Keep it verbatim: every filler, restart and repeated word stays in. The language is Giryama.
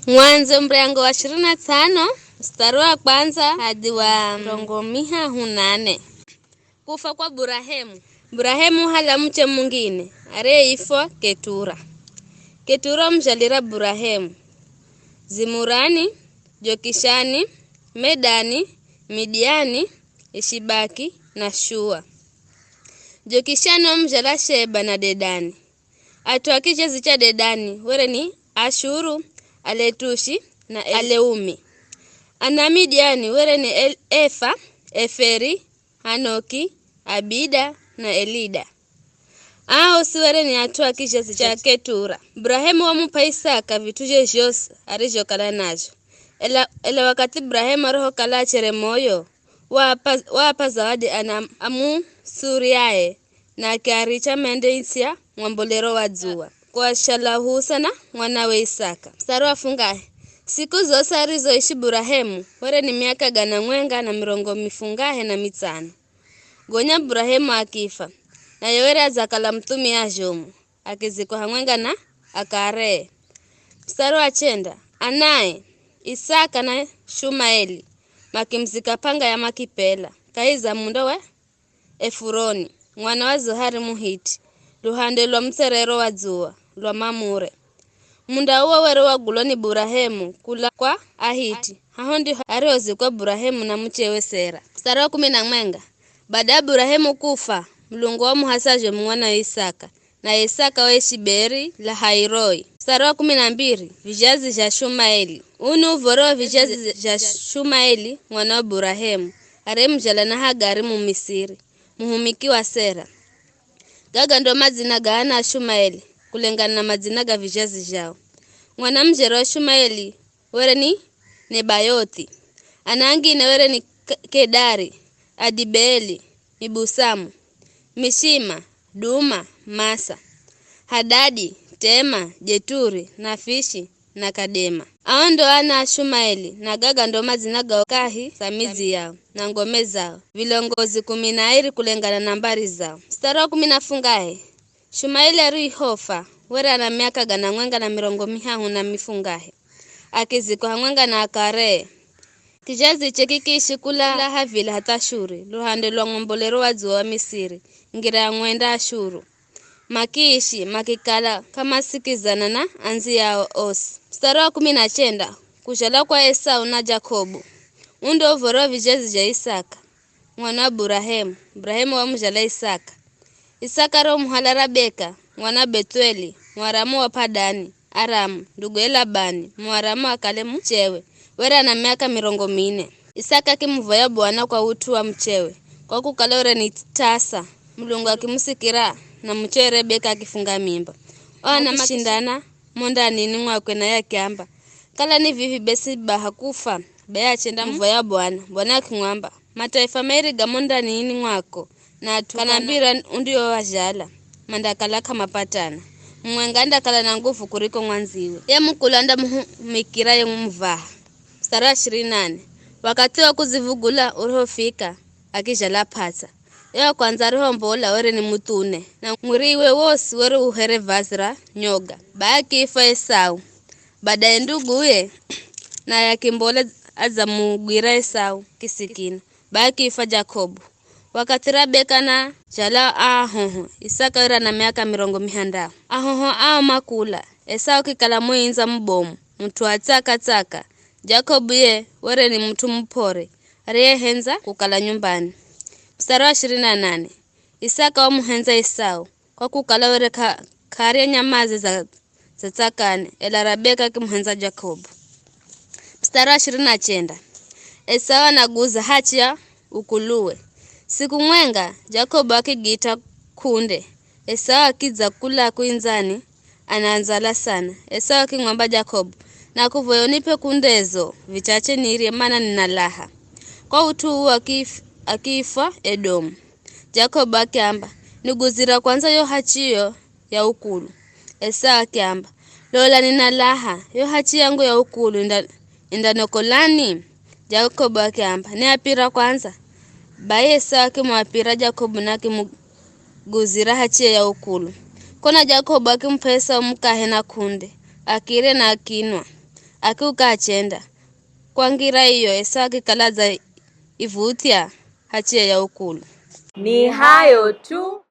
Mwandzo mrengo wa ishirini na tano, mstari wa kwanza hadi wa mirongo mihahu na nane. Kufa kwa Burahemu. Burahemu hala muche mungine, areifwa Ketura. Ketura umuzhalira Burahemu, Zimurani, Jokishani, Medani, Midiani, Ishibaki na Shua. Jokishani wamuzhala Sheba na Dedani. At'u a kizhazi cha Dedani were ni Ashuru, Aletushi na Aleumi. Ana a Midiani were ni El-, Efa, Eferi, Hanoki, Abida na Elida. Aa osi were ni at'u a kizhazi cha Ketura. Burahemu wamup'a Isaka vit'uzhe zhosi arizhokala nazho. Ela, ela wakathi Burahemu arihokala achere moyo, waapa, waapa zawadi ana a Musuriae, na akiaricha mende its'i ya mwambolero wa dzuwa, kuashalahusa na mwanawe Isaka. Mstari wa fungahe. Siku zosi arizoishi Burahemu were ni miaka gana mwenga na mirongo mifungahe na mitsano. Gonya Burahemu akifa, naye were adzakala muthumia zhomu, akizikwa hamwenga na akaree. Mstari wa chenda. Anae, Isaka na Shumaeli, makimuzika p'anga ya Makipela, kahi za munda wa Efuroni, mwana wa Zohari Muhiti, luhande lwa mutserero wa dzuwa lwa Mamure. Munda uwo were wagulwa ni Burahemu kula kwa Ahiti. Haho ndiho arihozikwa Burahemu na muchewe Sera. Mstari wa kumi na mwenga. Baada ya Burahemu kufa, Mulungu wamuhasa zhomu mwanawe Isaka, na Isaka waishi Beri Lahairoi. Mstari wa kumi na mbiri, vizhazi zha Shumaeli. Uu ni uv̱oro wa vizhazi zha Shumaeli mwana wa Burahemu, ariyemuzhala na Hagari Mumisiri, muhumiki wa Sera. Gaga ndo madzina ga ana a Shumaeli, kulengana na madzina ga vizhazi zhao. Mwana mujere wa Shumaeli were ni Nebayothi. Ana angine were ni Ke-, Kedari, Adibeeli, Mibusamu, Mishima, Duma, Masa, Hadadi, Tema, Jeturi, Nafishi, na Kadema. Ao ndo ana a Shumaeli, na gaga ndo madzina gao kahi za midzi yao, na ngome zao, vilongozi kumi na airi kulengana na mbari zao. Mstari wa kumi na fungahe. Shumaeli arihofa, were ana miaka gana mwenga na mirongo mihahu na mifungahe, akizikwa hamwenga na akaree. Kizhaziche kikiishi kula Havila hatha Shuri, luhande lwa mwambolero wa dzuwa wa Misiri, ngira ya mwenda Ashuru. Makiishi, makikala k'amasikizana na andziyao osi. Mstari wa kumi na chenda, kuzhalwa kwa Esau na Jakobu. Uu ndo uv̱oro wa vizhazi zha Isaka, mwana wa Burahemu. Burahemu wamuzhala Isaka. Isaka ariomuhala Rabeka, mwana wa Bethueli, Muaramu wa Padani Aramu, nduguye Labani, Muaramu akale muchewe, were ana miaka mirongo mine. Isaka akimuvoya Bwana kwa ut'u wa muchewe, kwa kukala were ni t'asa. Mulungu akimusikira, na muchewe Rebeka akifunga mimba. O ana makishindana mo ndanini mwakwe, naye akiamba, "Kala ni vivi be si baha kufa." Be achendamuvoya Bwana. Bwana akimwamba, "Mataifa mairi ga mo ndanini mwako, na at'u kana mbira undiowazhala, mandakala k'amapatana. Mumwenga andakala na nguvu kuriko mwandziwe. Ye mukulu andamuhumikira ye mumuvaha." Mstari wa ishirini na nane. Wakathi wa kuzivugula urihofika, akizhala p'atsa. Ye wa kwandza arihombola were ni muthune, na mwiriwe wosi were u here vazi ra nyoga. Bai akifa Esau. Baadaye nduguye naye akimbola adzamugwira Esau kisikina. Bai akifa Jakobu. Wakathi Rabeka anazhala aa ahoho, Isaka were ana miaka mirongo mihandahu. Ahoho ao makula, Esau akikala muindza mubomu, mut'u wa tsaka-tsaka. Jakobu ye were ni mut'u mup'ore, ariyehendza kukala nyumbani. Mstari wa ishirini na nane. Isaka wamuhendza Esau, kwa kukala were k'a-, k'arya nyamaze za, za tsakani, ela Rabeka akimuhendza Jakobu. Mstari wa ishirini na chenda. Esau anaguza hachi ya ukuluwe. Siku mwenga, Jakobu akigita kunde. Esau akidza kula kuindzani, ana ndzala sana. Esau akimwamba Jakobu, "Nakuvoya unip'e kundezo vichache nirye, mana nina laha." Kwa ut'u uu akif-, akiifwa Edomu. Jakobu akiamba, "Niguzira kwandza yo hachiyo ya ukulu." Esau akiamba, "Lola nina laha, yo hachi yangu ya ukulu inda-, indanokolani?" Jakobu akiamba, "Niapira kwandza." Bai Esau akimuapira Jakobu na akimuguzira hachiye ya ukulu. Kona Jakobu akimup'a Esau mukahe na kunde, akirya na akinwa. akiuka achenda. Kwa ngira iyo Esau akikala adzaiv̱uthya hachiya ya ukulu. Ni hayo tu,